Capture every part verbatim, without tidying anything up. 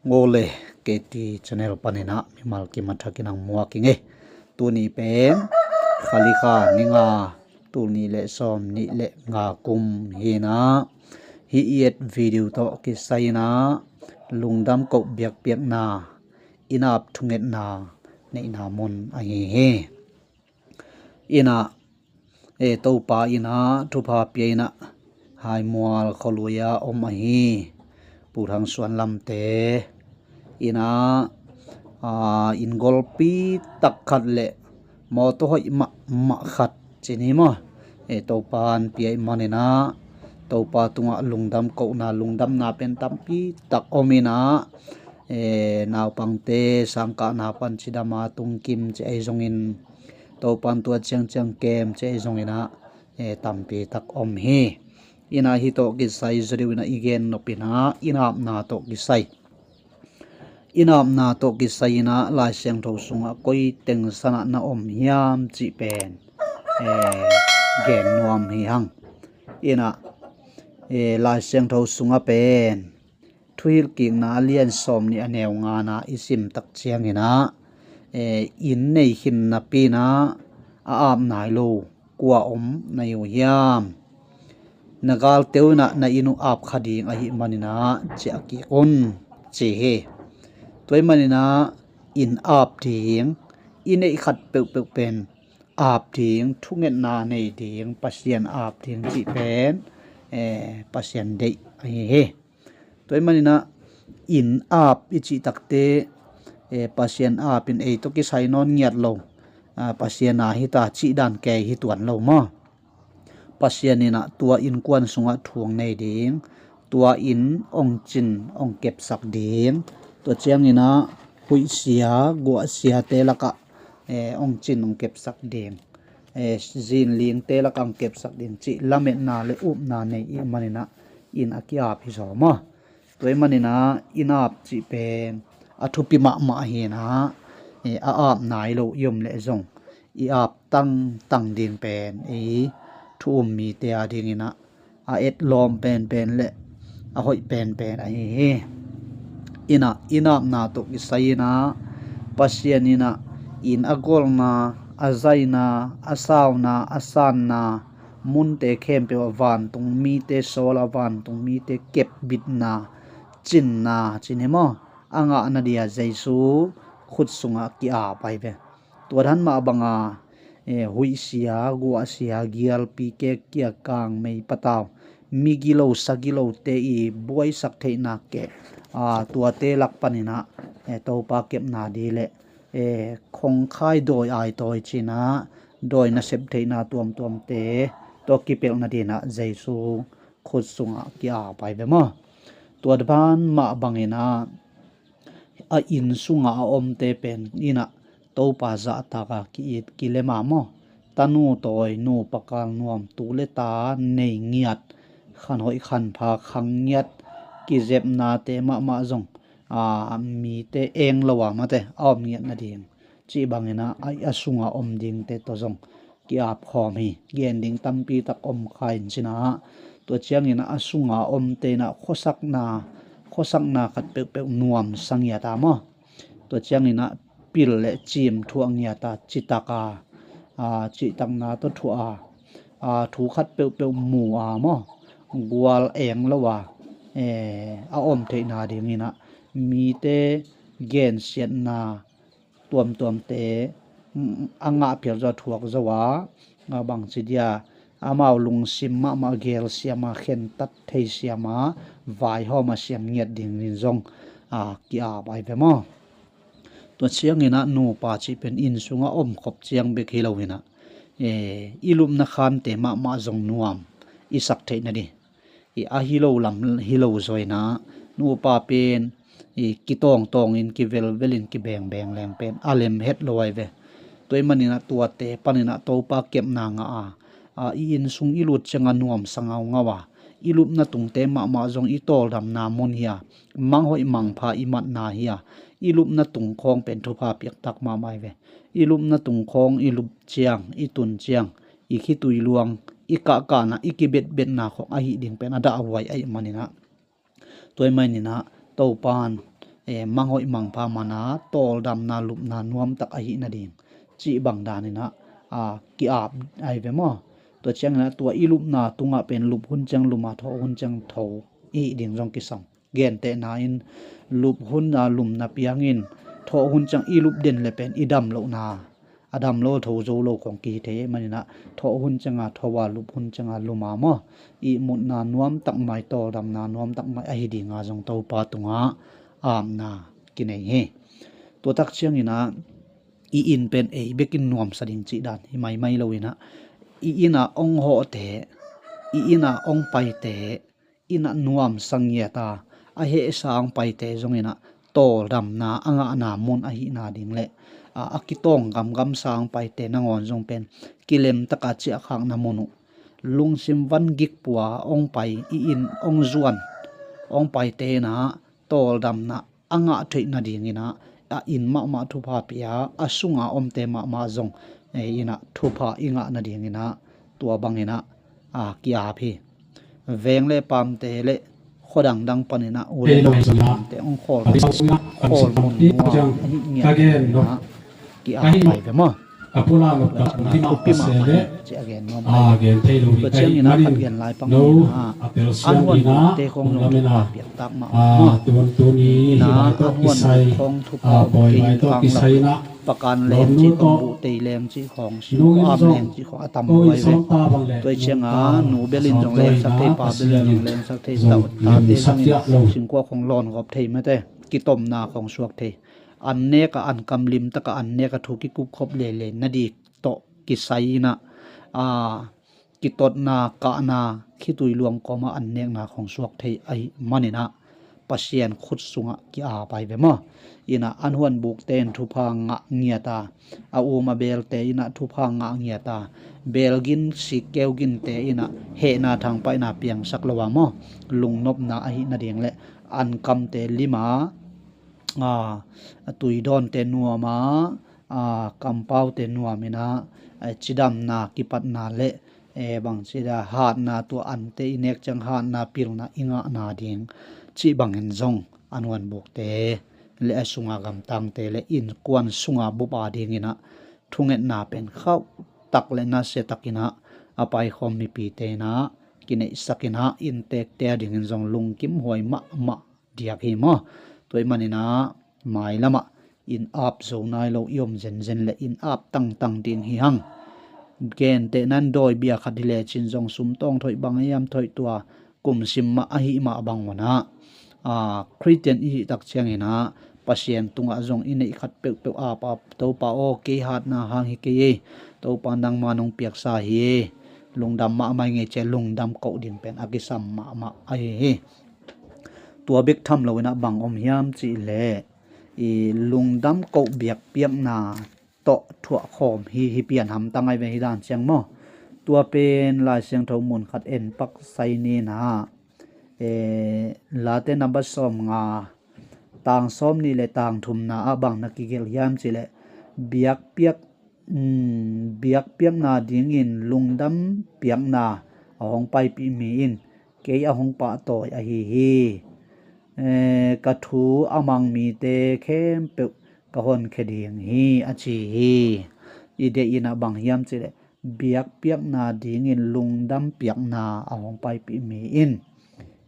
Ngole K T channel paninah mimal kim a thakin ang muak ing ei. Tuni pen Khalikha ni nga, tul nih le sawm nih le nga kum hinah, hih i et video tawh kisai inah lungdam koh biakpiakna, in-ap thungetna neihna mun ahi hi. Inah, e, Topa inah thupha pia inah Haimual khualui-a om ahi Pu Thang Suan Lamte inah, a, inn golpi tak khat le mawtaw hoih mahmah khat cin hi maw? E, Topa in pia ih maninah Topa tungah lungdam kohna, lungdamna pen tampi tak om inah, e, naupangte sangkahna pan cidama tungkim ci ahi zongin, Topa in tua ciangciang kem ci ahi zonginah, e, tampi tak om hi. Inah hih tawh kisai zaw deuh inah i gen nop inah in-apna tawh kisai, in-apna tawh kisai inah Lai Siangtho sungah koi teng sanah na om hiam cih pen, e, gen nuam hi hang. Inah, e, Lai Siangtho sungah pen Thuhilhkikna a lian sawm nih a neu ngana i simtak cianginah, e, inn nei khin napi inah a ap nai lo kua om na hi uh hiam? Na galte uh inah na inn uh ap kha ding ahih maninah ciah kik un, ci hi. Tua ahih maninah inn ap ding, i neih khat peuhpeuh pen ap ding, thungetna nei ding, Pasian ap ding cih pen, e, Pasian deih ahi hi. Tua ahih maninah inn ap i cih takte, e, Pasian ap in ei tawh kisai nawn ngiat lo, a, Pasian a hita cih dan kei hi tuan lo maw? Pasian inah tua innkuan sungah thu hong nei ding, tua inn hong cin hong kepsak ding, tua cianginah huihsia guahsiate lakah, e, hong cin hong kepsak ding, e, zinlingte lakah hong kepsak ding cih lametna le upna nei ih maninah inn a ki-ap hi zaw maw? Tua ahih maninah in-ap cih pen a thupi mahmah hinah, e, a ap nai lo i om leh zong i ap tangtang ding pen ei thu um mite a dinginah a etlawm penpen le a hoih penpen ahi hi. Inah in-apna tawh kisai inah Pasian inah inn a golna, a zaina, a sauna, a sanna, munte khempeuh ah vantung mite sawl a, vantung mite kepbitna, cinna cin hi maw? A ngahna dia Jesu khut sungah ki-ap ahi ve. Tua dan mah banga, e, huihsia guahsia, gialpi kek kiak kang mei patau, migilo sagilote i buaisak theihna keh, a, tuate lak paninah, e, Topa kepna di le, e, khongkhai dawi aitawi cinah dawi nasep theihna tuamtuamte tawh kipelh nadinah Jesu khut sungah ki-ap ahi ve maw? Tua dan mah banginah a inn sungah a omte pen inah Topa zahtaka ki-it kilem a maw? Tanu tawi, nupa kal nuam, tu le ta nei ngiat, khan hoih khan pha khang ngiat, kizepnate mahmah zong, a, mite eng lo a mate a om ngiat nading cih banginah a, a sunga om dingte tawh zong ki-ap khawm hi. Gen ding tampi tak om kha in cinah, tua cianginah a sunga omte inah khuasakna, khuasakna khat peuhpeuh nuamsa ngiat a maw? Tua cianginah pil le cim thuah ngiat a, citak a, a, cihtakna tawh thuah a, a, thu khat peuhpeuh mu a maw? Gual eng lo a, e, a om theihna dinginah mite gensiatna tuamtuamte, mm, a ngah phial zaw, thuak zo a, a, bangci dia amau lungsim mahmah gelsiam a, khentat theisiam a, vaihawm a siam ngiat dingin zong, a, ki-ap ahi ve maw? Tua cianginah nupa cih pen inn sungah omkhop ciang bek hi loinah, e, i lupna khante mahmah zong nuam i sak theih nading. I a hi lo lam hi lo zaw inah nupa pen i kitawngtawngin, kivelvelin, kibengbeng leng pen a lem het lo ahi ve. Tua ahih maninah tuate paninah Topa kepna ngah a, a, i inn sung i lut cianga nuamsa ngaungau a, i lupna tungte mahmah zong i tawldamna mun hi a, manghoih mangpha i matna hi a, i lupna tungkhawng pen thupha piaktak mahmah ahi ve. I lupna tungkhawng i lup ciang, i tun ciang, i khitui luang, i kahkahna, i kibetbetna khawng ahi ding pen a dahhuai ahih maninah, tua ahih maninah Topan eh, manghoih mangpha mana tawldamna lupna nuamtak ahih nading cih bang daninah, a, ki-ap ahi ve maw? Tua cianginah tua i lupna tungah pen lup hun ciang luma, thawh hun ciang tho i hih ding zong kisam. Gentehna in lup hun a lumna piangin thawh hun ciang i lup den le pen i dam lohna, a dam lo tho zo lo khong kihi thei ahih maninah thawh hun cianga tho a, lup hun cianga luma maw, ihmutna nuamtak mai, tawldamna nuamtak mai ahi dinga zong Topa tungah apna kinei hi. Tua tak cianginah i inn pen ei bekin nuamsa ding cih dan hi maimai loinah i innah ong hawhte, i innah ong paite, innah nuamsa ngiata a hehsa ong paite zonginah tawldamna a ngahna mun ahihna ding le, a, a kitawng gamgamsa ong paite nangawn zong pen kilemtaka ciahkhakna mun uh, lungsim van gikpua ong pai, i inn ong zuan ong paite innah tawldamna a ngah theih nadinginah a inn mahmah thupha pia, a sunga omte mahmah zong, eh, innah thupha i ngah nadinginah tua banginah, a, ki-ap hi. Veng le paamte le khuadangdang paninah u le nau pamte ong khawl, khawl mun nuam ahi ngiat inah ki-ap pai ve maw? A pulak nop tak, a pulak nop tak, a gen thei lo hi. Tua cianginah ka gen lai pang inah a huan te khong zong thupha piaktak mah maw? Inah a huan khong thupha om kei in kang lo. Pakan leng cih khong, buhtei leng cih khong, singkua am leng cih khong a tam luai ve. Tua cianga nu bel in zong lengsak thei, pa bel in zong lengsak thei, tate zongin singkua khong lawn gawp thei mate, kitomna khong suak thei. An neka an kam limtaka an neka thu kikupkhop leilei nadik tawh kisai inah, a, kitotna, kahna, khitui luang kawma an nekna khong suak thei ahih maninah Pasian khut sungah ki-ap pai ve maw? Inah an huan bukte in thupha ngah ngiata, a um a belte innah thupha ngah ngiata, belgin sikkeu ginte innah hehna thangpaihna piangsak lo a maw? Lungnopna ahih nading le an kamte lima, a, tuidawnte nuama, a, kampaute nuaminah, a, cidamna kipatna le, e, bangci da hatna, tua ante i nek ciang hatna, pilna i ngahna ding cih bangin zong a nuanbukte le a sunga gamtangte le innkuan sunga bup a dinginah thungetna pen khauhtak le nasiatakinah a paikhawm mipite inah kineihsakinah inntekte a dingin zong lungkim huai mahmah diak hi maw? Tua ih maninah mailamah inn ap zo nai lo i om zenzen le inn ap tangtang ding hi hang. Gentehna in dawi bia khat hi lecin zong sumtawng thoih bang a hiam thoih tua kumsim mah ahi mah bang unah, a, Khristian i hih tak cianginah Pasian tungah zong i neih khat peuhpeuh ap ap, Topa aw, kei hatna hang hi kei ei, Topa nangma nong piaksa hi ei, lungdam mahmah i ngei cia lungdam koh ding pen a kisam mahmah ahi hi. Tua bek tham loinah bang om hiam cihleh, i lungdam koh biakpiakna tawh thuahkhawm hi, hi pian hamtang ai ve hi dan ciang maw? Tua pen Lai Siangtho mun khat en pak sai ninah, e, Late namba sawm nga, tang sawm nih le tang thumna ah bang na kigelh hiam cihleh, biakpiak, um, biakpiakna dingin lungdam piakna a hong paipih mi in kei a hong pahtawi ahi hi. E, ka thu a mang mite khempeuh ka honkhia ding hi, a ci hi. I deih inah bang hiam cihleh, biakpiakna dingin lungdam piakna a hong paipih mi in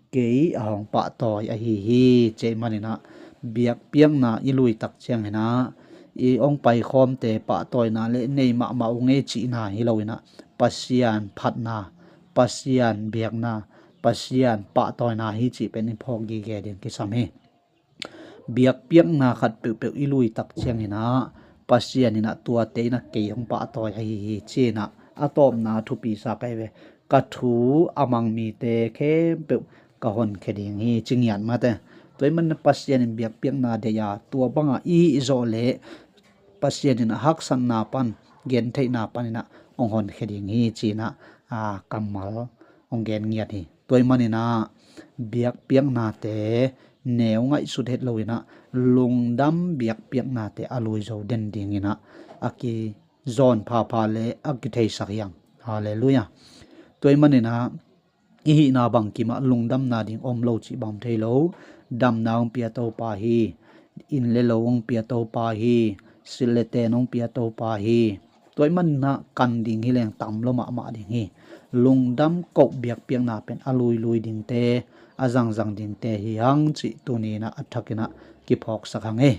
kei a hong pahtawi ahi hi, cih maninah biakpiakna i lui tak cianginah i hong paikhawmte pahtawina le nei mahmah ung ei cihna hi loinah Pasian phatna, Pasian biakna, Pasian pahtawina hi cih pen i phawk gige ding kisam hi. Biakpiakna khat peuhpeuh i lui tak cianginah Pasian inah tuate inah kei hong pahtawi ahi hi, ci-inah a tawpna a thupi sa kai ve. Ka thu a mang mite khempeuh ka honkhia ding hi, ci ngiat mate. Tua ih manin Pasian in biakpiakna deih a, tua banga i hih zawh leh Pasian inah haksatna pan, gentheihna paninah hong honkhia ding hi, ci-inah, a, kammal hong gen ngiat hi. Tua ih maninah biakpiaknate neu ngaihsut het loinah lungdam biakpiaknate a lui zo den dinginah a kizawn phapha le a kitheisak hi hang. Halleluiah. Tua ih maninah i hihna bangkimah lungdamna ding om lo cih bang om thei lo. Damna hong pia Topa hi. Inn le lo hong pia Topa hi, silh le ten hong pia Topa hi. Tua ahih manin ah kan ding hi leng tam lo mahmah ding hi. Lungdam koh biakpiakna pen a luilui dingte, a zangzang dingte hi hang cih tuni-in ah a thakin ah kiphawksak hang e.